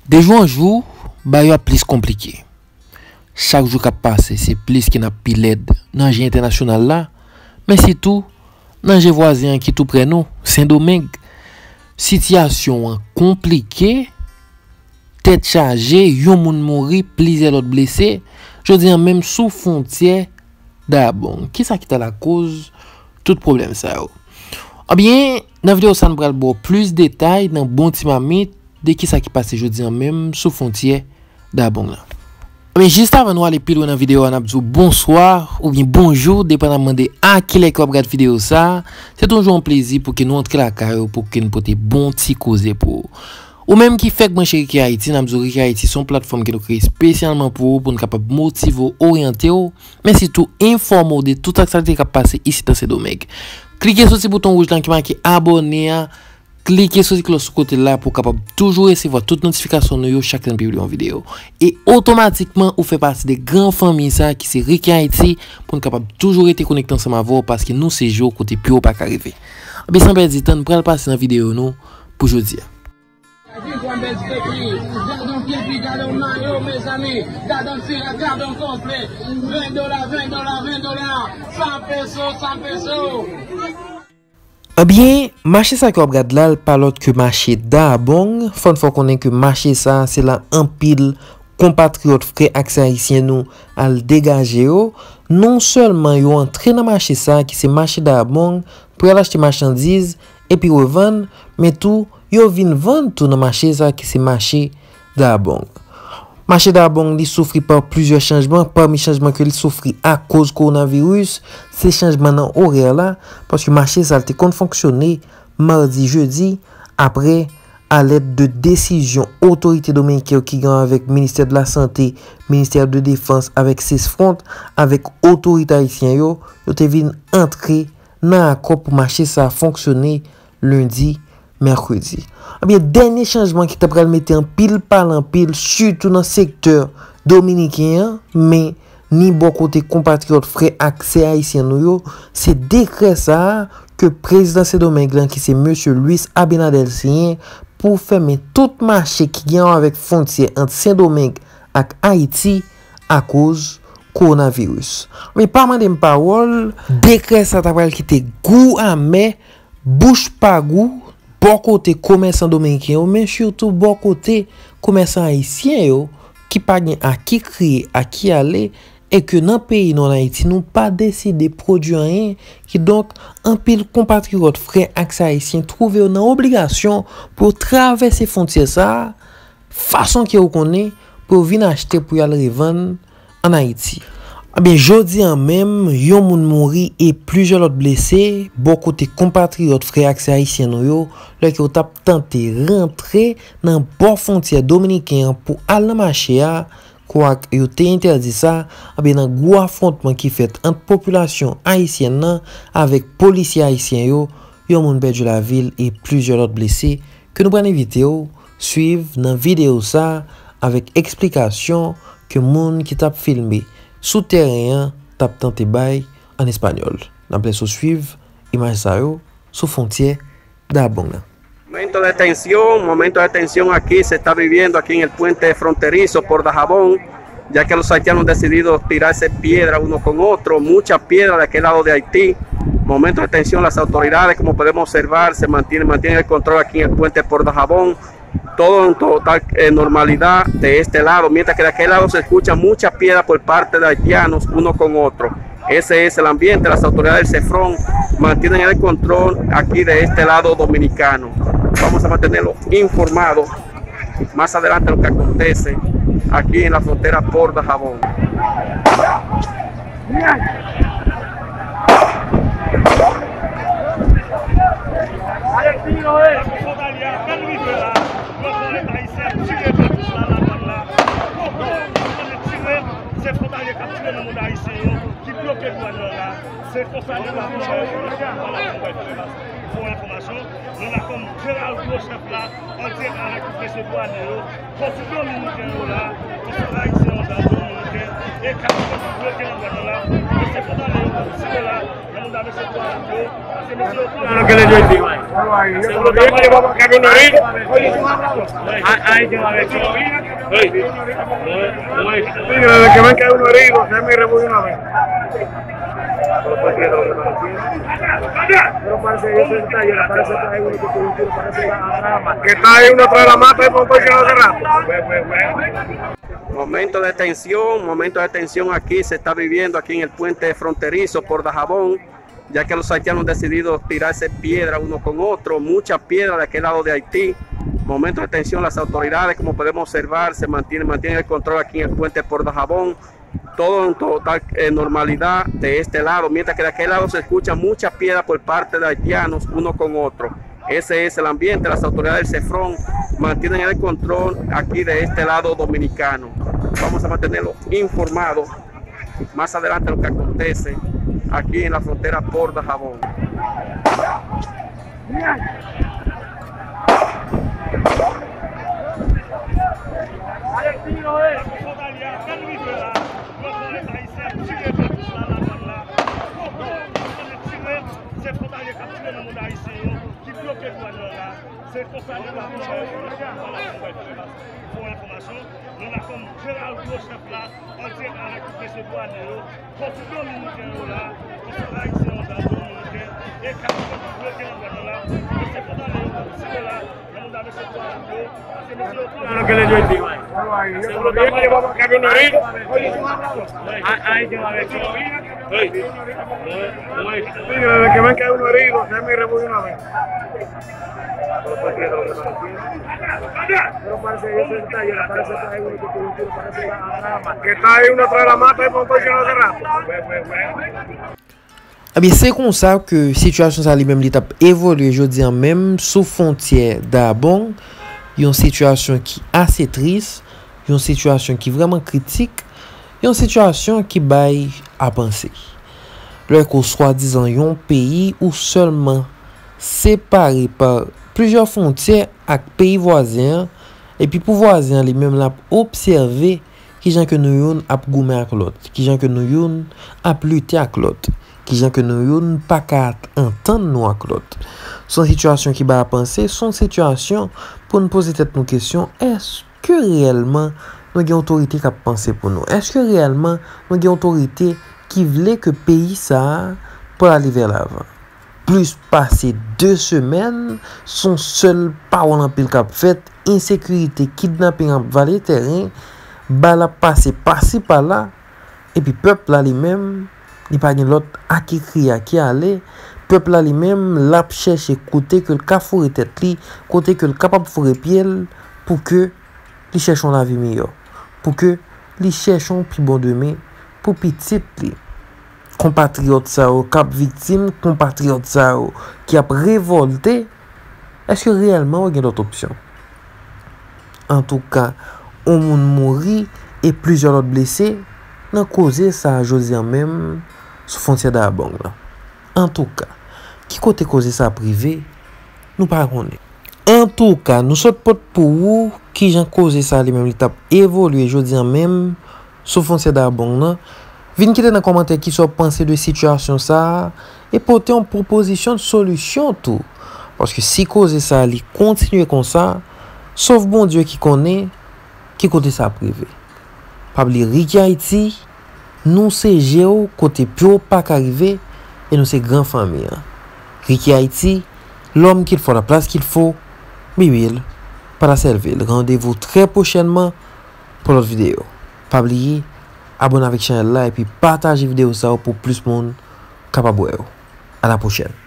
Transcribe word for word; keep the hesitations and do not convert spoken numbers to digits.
De jou an jou, bagay yo ap plis konplike. Chak jou k ap pase, se plis ke n ap pi lèd nan je entènasyonal la, men sitou nan je vwazen an ki tou prè nou, Sendomeng. Sitiyasyon an konplike, tèt chaje, yon moun mouri, plizyè lòt blese. Jodi an menm sou fwontyè Dabong. Kisa ki ta lakoz tout pwoblèm sa yo? Ebyen, nan videyo sa, nou pral ba w plis detay nan bon ti mamit de kisa ki pase jodi an menm sou fwontyè Dabong lan. Ebyen, jis avan nou ale pi lwen nan videyo a, n ap di w bonswa oubyen bonjou, depandaman de a kilè ke w ap gad videyo sa. Se toujou yon plezi pou ke nou antre lakay ou, pou ke n pote bon ti koze pou ou. Ou menm ki fèk branche Ricky Haiti, n ap di w Ricky Haiti se yon platfòm ke nou kreye espesyalman pou ou, pou n kapab motive w, oryante w, men sitou enfòme w de tout aktyalite k ap pase isit nan Sendomeng. Klike sou ti bouton wouj lan ki make abòne a, klike sou ti klòch sou kote la pou w kapab toujou resevwa tout notifikasyon nou yo chak lè n pibliye yon videyo. E otomatikman, ou fè pati de gran fanmi sa ki se Ricky Haiti, pou n kapab toujou rete konekte ansanm avè w, paske nou se je w kote pi wo pa ka rive. Ebyen, san pèdi tan, n pral pase nan videyo nou pou jodi a. Gade yon pye pi, gade yon mayo, mezanmi. Gade yon ti rad, gade yon konplè. Ven dola, ven dola, ven dola. San peso, san peso. Ebyen, mache sa ke w ap gad la, l pa lòt ke mache Dabong. Fò n fè w konnen ke mache sa, se la anpil konpatriyòt, frè ak sè ayisyen nou al degaje yo. Non sèlman yo antre nan mache sa, ki se mache Dabong, pou y al achte machandiz, epi revann, men tou, yo vin vann tou nan mache sa ki se mache Dabong. Mache Dabong, li soufri pa plizyè chanjman, pami chanjman ke li soufri akoz kowonaviris, se chanjman nan orè la, paske mache sa l te konn fonksyone madi, jedi, apre, alèd de desizyon otorite dominiken yo ki gen avèk Ministè de la Sante, Ministè de Defans, avèk Cesfront, avèk otorite ayisyen yo, yo te vin antre nan akò pou mache sa fonksyone lendi, mèkredi. Ebyen, dènye chanjman ki ta pral mete anpil pale anpil, sitou nan sektè dominiken an, men ni bò kote konpatriyòt, frè ak sè ayisyen nou yo, se dekrè sa a ke prezidan Sendomeng lan, ki se mesye Luis Abinader, siyen pou fèmen tout mache ki gen wè avèk fwontyè ant Sendomeng ak Ayiti akoz kowonaviris. Men pa mande m pawòl, dekrè sa ta pral kite gou amè, bouch pa gou, bò kote komèsan dominiken yo, men sitou bò kote komèsan ayisyen yo, ki pa gen a ki kriye, a ki ale, e ke nan peyi nou, an Ayiti, nou pa deside pwodui anyen. Kidonk, anpil konpatriyòt, frè ak sè ayisyen twouve yo nan obligasyon pou yo travèse fwontyè sa a, fason ke yo konnen, pou yo vin achte pou y al revann ann Ayiti. Ebyen, jodi a menm, yon moun mouri e plizyè lòt blese, bò kote konpatriyòt, frè ak sè ayisyen nou yo, lè ke yo t ap tante rantre nan bò fwontyè dominiken an pou al nan mache a, kwak yo te entèdi sa, ebyen, nan gwo afwontman ki fèt ant popilasyon ayisyèn nan avèk polisye ayisyen yo, yon moun pèdi lavi l e plizyè lòt blese, ke nou pral envite w swiv nan videyo sa a avèk eksplikasyon ke moun ki t ap filme sou tèren an t ap tante bay an espanyòl. N ap lese w swiv imaj sa yo sou fwontyè Dabong nan. Momento de tensión, momento de tensión aquí se está viviendo aquí en el puente fronterizo por Dajabón, ya que los haitianos han decidido tirarse piedra uno con otro, muchas piedras de aquel lado de Haití. Momento de tensión, las autoridades, como podemos observar, se mantienen, mantienen el control aquí en el puente por Dajabón. Todo en total eh, normalidad de este lado, mientras que de aquel lado se escuchan muchas piedras por parte de haitianos uno con otro. Ese es el ambiente. Las autoridades del Cesfront mantienen el control aquí de este lado dominicano. Vamos a mantenerlos informados más adelante lo que acontece aquí en la frontera por Dajabón. Fwontalye a apèn rive la, lòt bò nèt ayisyen ap tire nan tout la, nan dwàn la. Bon, bon, tande tire, se fwontalye k ap tire nan moun ayisyen yo ki bloke dwàn nan la. Se konsa nou ap fè, nou ap fè, nou ap fè. Pou enfòmasyon, nou la kòm Gerald Gwochèf la, an dirèk avèk tout mesye dwanye yo, kòm tout dominiken yo la, kòm ayisyen yo la, dominiken. Lo que le dio el tío ahí. Ahí te va a ver. Mira, que ven que hay uno herido, se me removió una vez. Pero parece que ese está lleno, parece que hay uno que tuvo un tiro, parece que está atrás. Que está ahí uno atrás de la mata, ahí por un coche hace rato. Momento de tensión, momento de tensión aquí se está viviendo aquí en el puente fronterizo por Dajabón, ya que los haitianos han decidido tirarse piedra uno con otro, mucha piedra de aquel lado de Haití. Momento de tensión, las autoridades, como podemos observar, se mantienen, mantienen el control aquí en el puente por Dajabón. Todo en total eh, normalidad de este lado, mientras que de aquel lado se escucha mucha piedra por parte de haitianos uno con otro. Ese es el ambiente. Las autoridades del Cefrón mantienen el control aquí de este lado dominicano. Vamos a mantenerlos informados más adelante lo que acontece aquí en la frontera por Dajabón. Se konsa nou la fè yon enfòmasyon. Nou la kòm Jeneraldo, chèf la, an dirèk avèk tout mesye dwanye yo, kòm tout dominiken yo la, kòm tout ayisyen yo la, dominiken, e kap bloke nan dwàn nan la, mesye fwontalye yo, kòm si yo la, nan moun avèk mesye dwanye yo, se mesye yo pran. Lo que le dio el tío ahí. Seguro está bueno. Ahí te va a ver. Mira, que ven que hay uno herido, se me removió una vez. Pero parece que ese está lleno, parece que hay uno que tuvo un tiro, parece que está atrás de la mata. Que está ahí uno atrás de la mata, ahí por un coche hace rato. Ebyen, se konsa ke sitiyasyon sa li menm li t ap evolye jodi a menm sou fwontyè Dabong, yon sitiyasyon ki ase tris, yon sitiyasyon ki vrèman kritik, yon sitiyasyon ki bay a panse. Lè ke w swadizan yon peyi ou sèlman separe pa plizyè fwontyè ak peyi vwazen an, epi pou vwazen an li menm l ap obsève kijan ke nou youn ap goumen ak lòt, kijan ke nou youn ap lite ak lòt, kijan ke nou youn pa ka antann nou ak lòt. Se yon sitiyasyon ki bay a panse, se yon sitiyasyon pou n poze tèt nou kesyon, èske reyèlman nou gen otorite k ap panse pou nou? Èske reyèlman nou gen otorite ki vle ke peyi sa a pral ale vè lavan? Plis pase de semèn, se yon sèl pawòl anpil k ap fèt, ensekirite, kidnaping ap vale tèren, bal ap pase pasi pala, epi pèp la li menm, li pa gen lòt a ki kriye, a ki ale. Pèp la li menm, l ap chèche kote ke l ka foure tèt li, kote ke l kapab foure pye l, pou ke li chèche yon lavi miyò, pou ke li chèche yon pi bon demen pou pitit li. Konpatriyòt sa yo k ap viktim, konpatriyòt sa yo ki ap revòlte, èske reyèlman yo gen lòt opsyon? Antouka, yon moun mouri e plizyè lòt blese nan koze sa a jodi a menm sou fwontyè Dabong lan. Antouka, ki kote koze sa ap rive, nou pa konnen. Antouka, nou sot pote pou ou kijan koze sa a li menm li t ap evolye jodi a menm sou fwontyè Dabong nan. Vin kite nan kòmantè kisa w panse de sitiyasyon sa a e pote yon pwopozisyon de solisyon tou. Paske si koze sa a li kontinye konsa, sèl Bondye ki konnen ki kote sa ap rive. Pa bliye, Ricky Haïti, nou se je w kote pye w pa ka rive e nou se gran fanmi an. Ricky Haïti, l'homme qu'il faut, la place qu'il faut, Bibil, pa ta sèvi l. Randevou trè pwochènman pou lòt videyo. Pa bliye, abòne avèk chanèl la epi pataje videyo sa yo pou plis moun kapab wè yo. A la pwochèn.